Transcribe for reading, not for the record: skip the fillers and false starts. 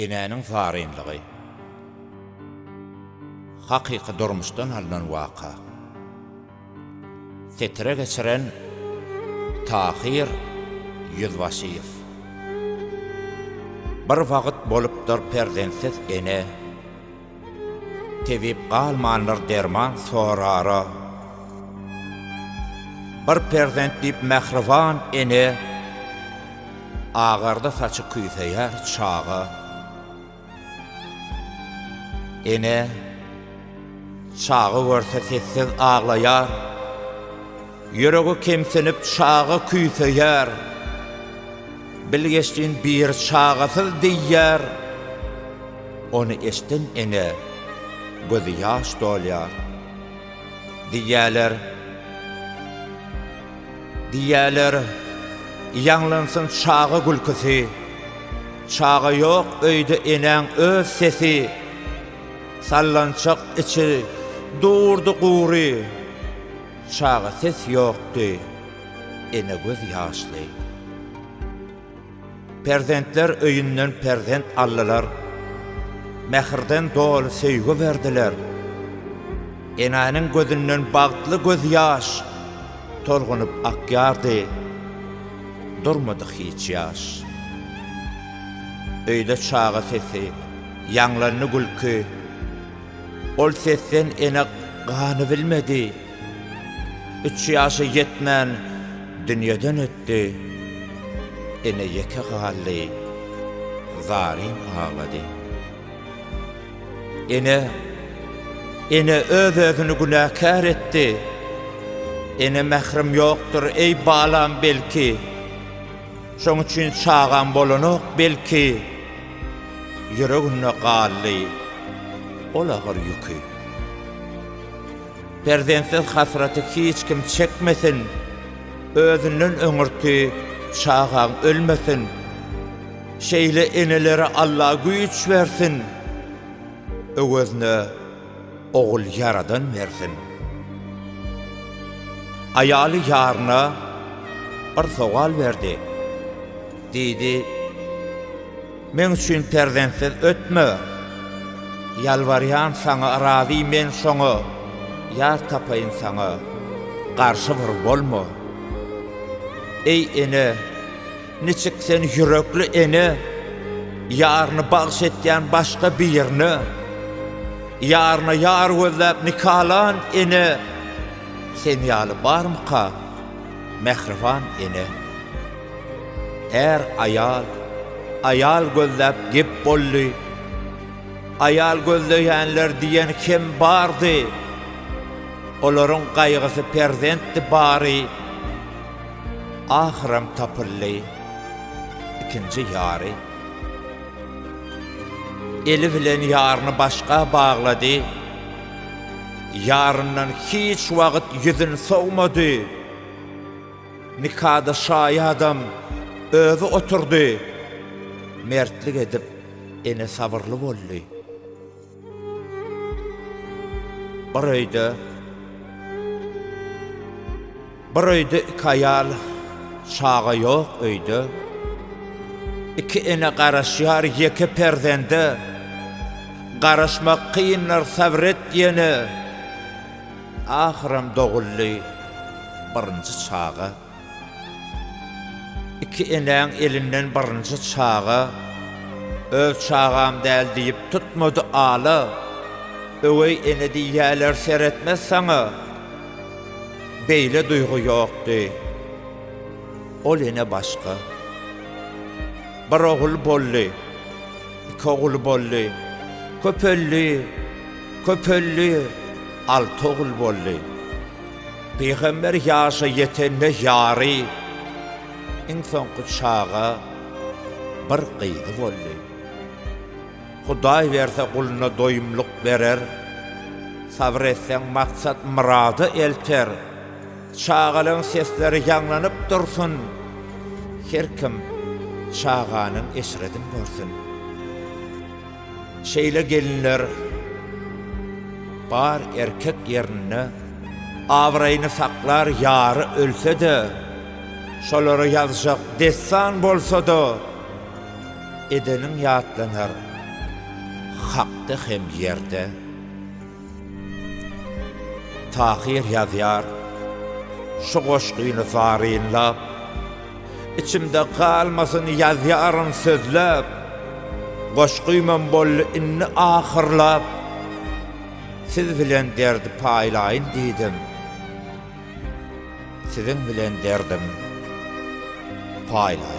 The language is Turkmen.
Enäniň zarynlygy. Hakyky durmuşdan alnan waka. Setire geçiren Tahyr Ýüzbaşyýew. Bir wagt bolupdyr perzentsiz ene. Tebip galmandyr derman sorara. Bir perzent diýip mähriban ene. Agardy saçy küýseýär çaga. Ene çaga görse sessiz aglaýar. Ýüregi kemsinip çaga küýseýär. Bilgeşlin biri çagasyz diýýär. Ony eşden ene gözi ýaş dolýar. Diýýäler. Diýýäler, Ýaňlansyn çaga gülküsi, Çaga ýok öýde enäň öz sesi, Sallançak içi durdy gury, Çaga ses ýokdy, ene göz ýaşly. Perzentler öýünden perzent aldylar, Mähirden doly söýgi berdiler. Enäniň gözünden bagtly gözýaş Tolgunyp akýardy, durmady hiç ýaş. Öýde çaga sesi, ýaňlandy gülki, Ol sesden ene ganybilmedi. Üç ýaşa ýetmän dünýeden ötdi. Ene ýeke galdy, zaryn aglady. Ene, ene öz-özüni günäkär etdi. Ene mährim ýokdur, eý balam belki. Şoň üçin çagam bolanok belki. Ýüreginde galdy ol agyr ýüki. Perzentsiz hasraty hiç kim çekmesin, Özünden öňürti çagaň ölmesin. Şeýle enelere Alla güýç bersin, Öwezine ogul ýaradan bersin. Aýaly ýaryna bir sowal berdi. Diýdi, Meň üçin perzentsiz ötme. Ýalbarýan saňa razy men şoňa Ýar tapaýyn saňa garşy bir bolma. Eý ene, niçik sen ýürekli ene Ýaryny bagş etýän başga birine. Ýaryna ýar gözläp nikalan ene Sen ýaly barmyka mähriban ene. Är aýal, aýal gözläp gep boldy. Aýal gözleýänler diýen kem bardy. Olaryň gaýgysy perzentdi bary. Ahyram tapyldy ikinji ýary. Eli bilen ýaryny başga baglady. Ýaryndan hiç wagt ýüzüni sowmady. Nikada şaýadam özi oturdy. Mertlik edip, ene sabyrly boldy. Bir öýde Bir öýde iki aýal, çaga ýok öýde. Iki ene garaşýar ýeke perzende. Garaşmak kyndyr sabyr et ýene. Ahyram doguldy birinji çaga. Iki enäň elinden birinji çaga. Öz çagam däl diýip tutmady ala. Öweý ene diýýäler seretmez saňa. Beýle duýgy ýokdy. Ol ene başga. Bir ogul boldy. Iki ogul boldy. Köpeldi. Köpeldi, alty ogul boldy. Pygamber ýaşa ýetende ýary, iň soňky çaga bir gyzy boldy. Hudaý berse guluna doýumlyk berer, sabyr etseň maksat myrada elter. Çagalaň sesleri ýaňlanyp dursun, her kim çaganyň eşredin görsün. Şeýle gelinler bar erkek ýerinde abraýyny saklar ýary ölsede şolara ýazjak dessan bolsada edeniň ýatlanar. Gökde hem ýerde. Tahyr ýazýar şu goşgyny zarynlap, Içimde galmasyn ýazýaryn sözläp, Goşgymam boldy indi ahyrlap, Siz bilen derdi paýlaýyn diýdim. Siziň bilen derdim paýlaýyn.